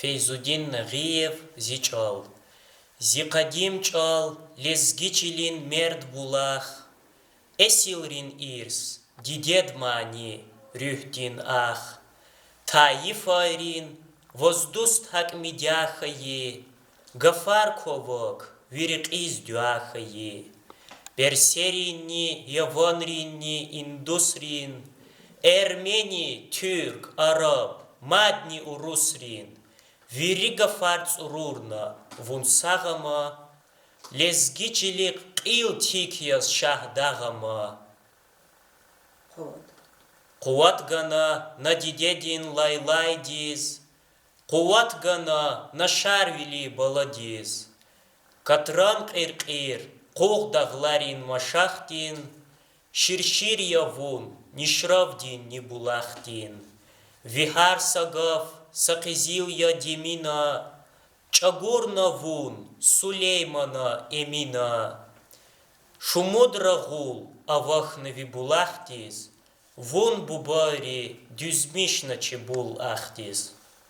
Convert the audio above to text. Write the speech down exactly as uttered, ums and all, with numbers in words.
Фейзудин Нагъиев, Зи чӀал. Зи къадим чӀал, лезги чилин мерд булах, эсилрин ирс, дидед мани, руьгьдин ах. Тайифайрин ваз дуст гьакӀ мидя хьайи, гафар квавак ви рекьиз дуьа хьайи. Персеринни, яванринни, индусрин, эрмени, туьрк, араб, мадни урусрин, вири гафар цӀурурна, вун сагъ ама, лезги чилихъ кьил тик яз Шагьдагъ ама. Къуват гана на дидедин лайлайдиз, къуват гана на Шарвили баладиз. Катран кьиркьир Къугъ дагъларин машахдин, ширшир я вун Нишравдин ни булахдин. Ви гьар са гаф са къизил я Демина, чӀагурна вун Сулеймана, Эмина. Шумуд рагъул авахьна ви булахдиз, вун, бубайри, дуьзмишна чи бул ахдиз.